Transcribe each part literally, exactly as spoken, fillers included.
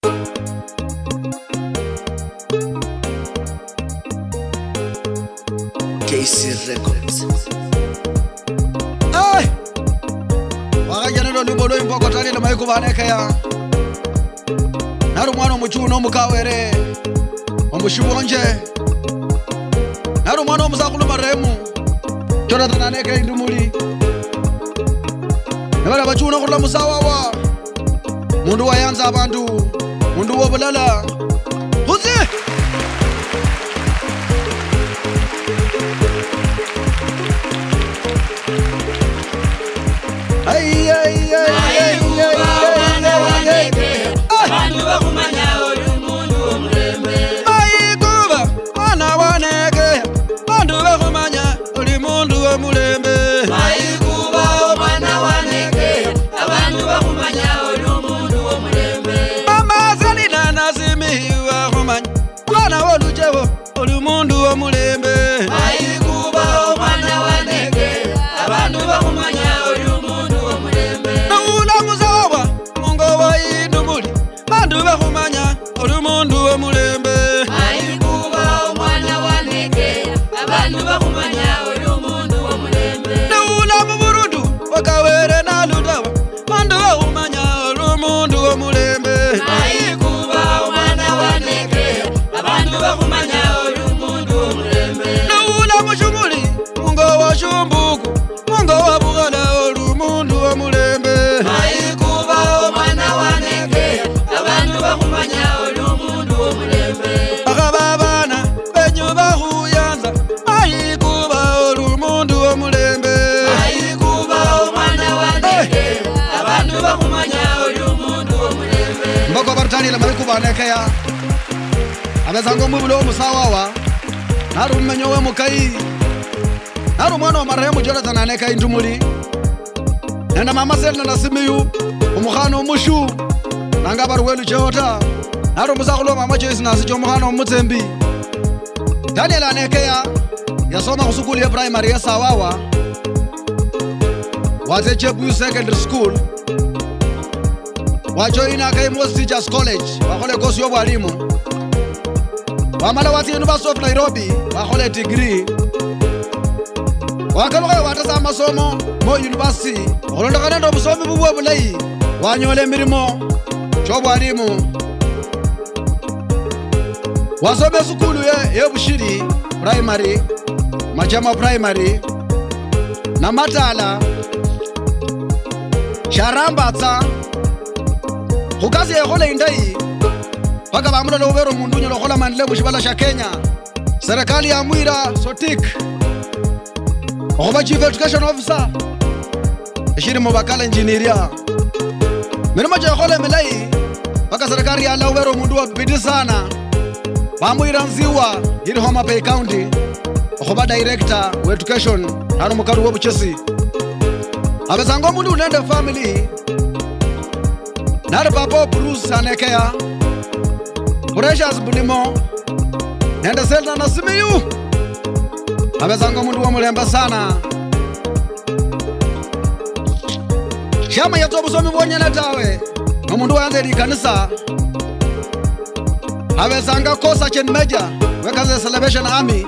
K C Records. Hey! Wakhajanira olwimbo lweimboko talile maikhuba anekeya. Nali omwana omuchuna omukawere, omushibonje. Nali omwana omusakhulu marehemu, Jonathan anekeya indumuli. Nibali abachuna khurula musawawa. Mundu wayanza abandu, mundu wobulala. Khutsi! Ai, ai, ai, ai, ai, ai, ai, ai. Ah! Abandu bakhumanya oli omundu omulembe. Maikuba, mwana wa Nekeya, bandu bakhumanya oli mundu omulembe. Maikuba, omwana wa Nekeya, abandu bakhumanya oli omundu omulembe. Mama Selina Nasimi bakhumanya, mwana woluchebo, oli mundu omulembe. Maikuba, omwana wa Nekeya, abandu bakhumanya oli omundu omulembe. Nawula musawa mungo wa indumuli, bandu bakhumanya oli mundu omulembe. Maikuba, omwana wa Nekeya, abandu bakhumanya oli omundu omulembe. Nawula muburundu wakawere nalutawa, bandu bakhumanya oli omundu omulembe. Maikuba, omwana wa Nekeya, abandu bakhumanya oli omundu omulembe. Nawula mushumuli mungo wa shumbuku, mungo wa bukhala oli omundu omulembe. Maikuba, omwana wa Nekeya, abandu bakhumanya oli omundu omulembe. Akhaba abana benyu bakhuyanza, maikuba oli omundu omulembe. Maikuba, omwana wa Nekeya, abandu bakhumanya oli omundu omulembe. Mbako barutanile maikuba anekeya. Abetsanga omwibuli womusawawa, nali omumenya owe mukayi. Nali omwana wa marehemu Jonathan anekeya indumuli. Nende mama Selina Nasimiyu, omukhana omushu, nanga bari welucheo ta. Nali omusakhulu wa mama Joyce Nasicho, omukhana omutsembi. Daniel anekeya yasoma khusukulu ye primary ye Sawawa. Watsia Chebuyu Secondary School. Wajoina Kaimos Teachers College, wakhola ekosi yobwalimu. Wamala watsia University of Nairobi, wakhola degree. Wakalukha watasa amasomo mo university, okhulondokhana nende obusomi bubwe bulayi, wanyola emirimo chobwalimu. Wasoma esukulu ye, ye Bushiri Primary, Machema Primary, Namatala, sharamba tsa. Khukasi yekhola indayi, paka bamulola ubera omundu unyala khukhola maendeleo mushibala shia Kenya. Serikali yamwira Sotik okhuba Chief Education Officer, eshiri mu Bakalenjin iria. Mirimo chiakhola emilayi, paka serikali yala ubera omundu wa bidii sana. Bamwira Nziwa, iri Homa Bay County, okhuba director wa education, nali omukali wobuchesi. Abetsanga omundu uli nende family, nali papa wa Bruce Anekeya, Precious Bulimo, nende Selina Nasimiyu. Abetsanga omundu womulembe sana. Shamanyatsa obusomi bwonyene tawe, nomundu wayanza likanisa. Abetsanga co-sergeant major wekaza Salvation Army.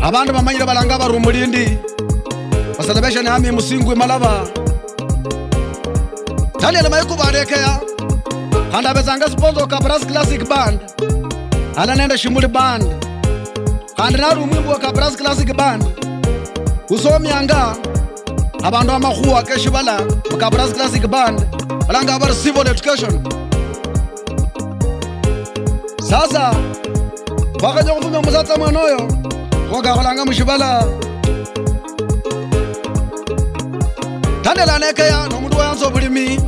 Abandu bamanyire balanga bari omulindi wa Salvation Army Musingwi Malaba. Daniel Maikuba Anekeya, khandi abetsanga sponsor wa Kabras Classic Band, ala nende Shimuli Band. Khandi nali omwimbi wa Kabras Classic Band, usomianga abandu amakhuwa keshibala mu Kabras Classic Band, balanga bari civil education. Sasa, khwakhanya khufumia omusatsa mwenoyo, khwakakholanga mushibala. Daniel Anekeya nomundu wayanza obulimi,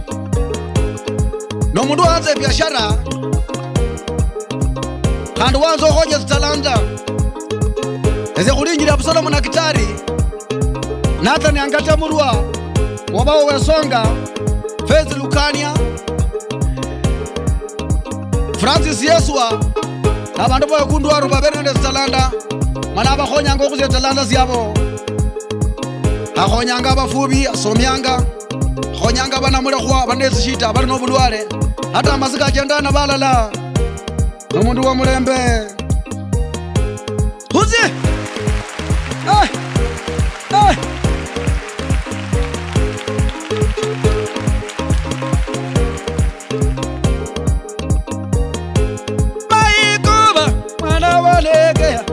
nomundu wayanza ebiashara, khandi wanza okhonya tsitalanta. Esie khulinjili Absalomu Nakitari, Nathan Angata Murwa, Wabao Wesonga, Faith Lukania, Francis Yeswa, nabandu bawekundwaru babere nende tsitalanta, mana abakhonyanga okhusia tsitalanta tsiabo. Akhonyanga abafubi, asomianga, akhonyanga abanamulekhwa, abali netsishita, abali nobulwale. Ata amasika achendana balala. Nomundu womulembe. Khutsie! Eh! Eh! Mayikuba, mwana wa Nekeya,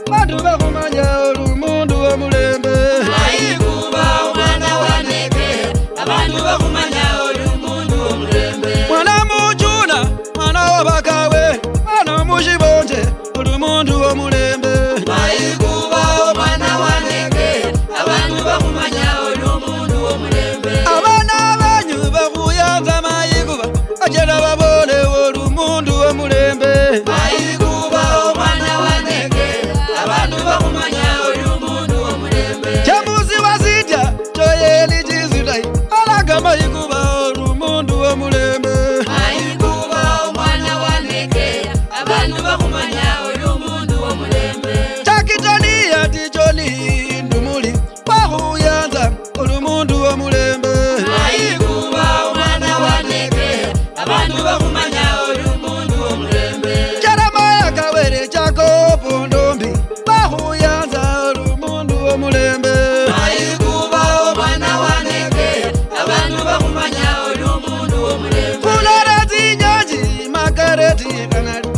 bandu bakhumanya ori omundu womulembe. Mayikuba, omwana wa Nekeya, abandu bakhumanya ori omundu womulembe. Mwana muchuna, mwana wa bakawe, mwana mushibonje, ori omundu womulembe. Mayikuba, omwana wa Nekeya, abandu bakhumanya ori omundu womulembe. Abana banyu bakhuyanza Mayikuba, achela babole ori omundu womulembe. Mayikuba, omwana wa Nekeya, abandu bakhumanya ori omundu womulembe. Chamusi wasitya, choyeli chisulayi, alanga Mayikuba ori omundu womulembe. Mayikuba, omwana wa Nekeya, abandu bakhumanya ori omundu womulembe. Chakitoni yati choli ndumuli, bakhuyanza ori omundu womulembe. Mayikuba, omwana wa Nekeya, abandu bakhumanya ori omundu womulembe. Jeremiah Kawere Jacob Ndombi, bakhuyanza ori omundu womulembe. Mayikuba, omwana wa Nekeya, abandu bakhumanya ori omundu womulembe. Khulora tsinyanji Margaret Kanali,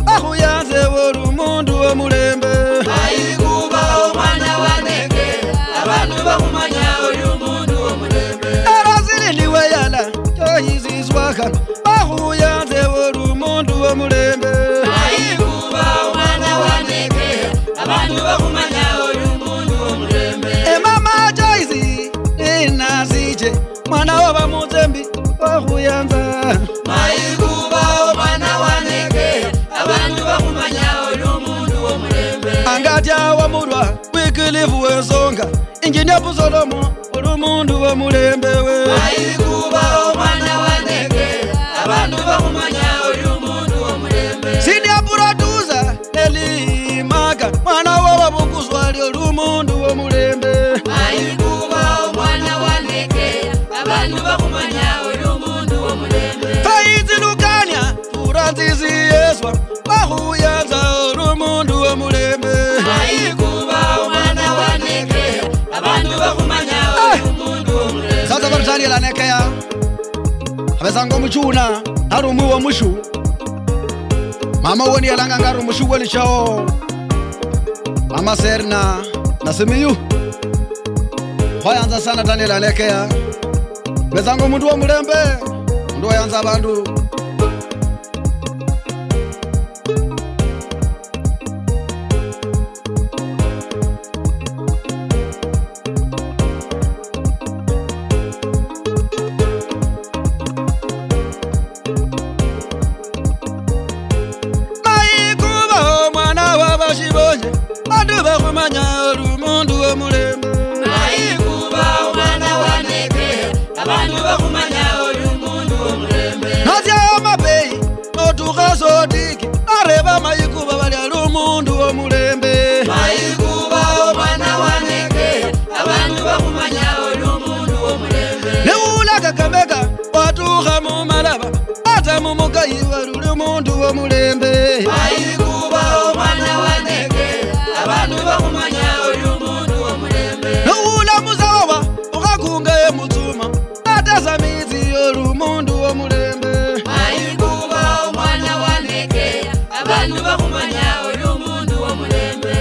bakhuyanze ori omundu womulembe. Mayikuba, omwana wa Nekeya, abandu bakhumanya ori omundu womulembe. Erasili niwe yala, choyisiswakha, bakhuyanze ori omundu womulembe. Mayikuba, omwana wa Nekeya, abandu bakhumanya ori omundu womulembe. Emama Joyce, ninasiche, mwana wa bamutsembi, bakhuyanza. Mayikuba, omwana wa Nekeya, abandu bakhumanya ori omundu womulembe. Angatya wa murwa, Wycliffe Wesonga, Engineer Busolomo, ori omundu womulembe we. Mayikuba, omwana wa Nekeya, abandu bakhumanya ori omundu womulembe. Senior producer, Eli Maka, mwana wa babukuswa ali ori omundu womulembe. Mayikuba, omwana wa Nekeya, abandu bakhumanya ori omundu womulembe. Faith Lukania, Francis Yeswa, bakhuyanza ori omundu womulembe. Mayikuba, omwana wa Nekeya, abandu bakhumanya ori omundu womulembe. Sasa bari Daniel Anekeya, abetsanga omuchuna, nali omwi womushu. Mama uwo niyalanganga ari omushu wolichao. Mama Serna Nasimiyu. Khwayanza sana Daniel Anekeya. Betsanga omundu womulembe, omundu oyanza abandu. Mayikuba omwana wa bashibonje, bandu bakhumanya ori omundu womulembe. Mayikuba omwana wa Nekeya, abandu bakhumanya ori omundu womulembe. Natsia Homa Bay, notukha Sotiki, nareba Mayikuba bali ali omundu womulembe. Mayikuba omwana wa Nekeya, abandu bakhumanya ori omundu womulembe. Niwula Kakamega, watukha mu Malaba, ata mu Mukayi bali ori omundu womulembe. Mayikuba omwana wa Nekeya, abandu bakhumanya ori omundu womulembe. Niwula Musawa, ukhakunga emutsuma, ata Samitsi ori omundu womulembe. Mayikuba omwana wa Nekeya, abandu bakhumanya ori omundu womulembe.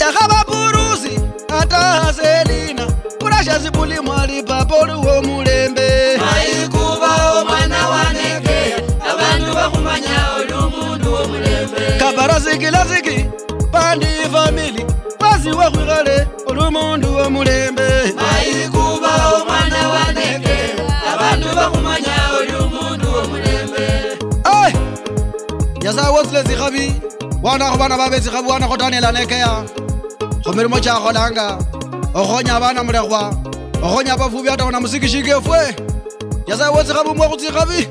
Yakhaba Purusi, ata Selina, Precious Buli Mwali, papa oli womulembe. Mayikuba omwana wa Nekeya, abandu bakhumanya oli omundu womulembe. Kabarasi Kilasiki, Pandi family, basi wekhwikhale, oli omundu womulembe. Mayikuba omwana wa Nekeya, abandu bakhumanya oli omundu womulembe. Ai! Nyasaye wotsile tsikhabi, wanakho bana babe tsikhabi, wanakho Daniel Anekeya. Khumirimo chiakholanga, okhonya abana mulekhwa, okhonya abafu, biata wanamuziki shikefwe. Nyasaye wotsikhabi umwe khutsikhabi.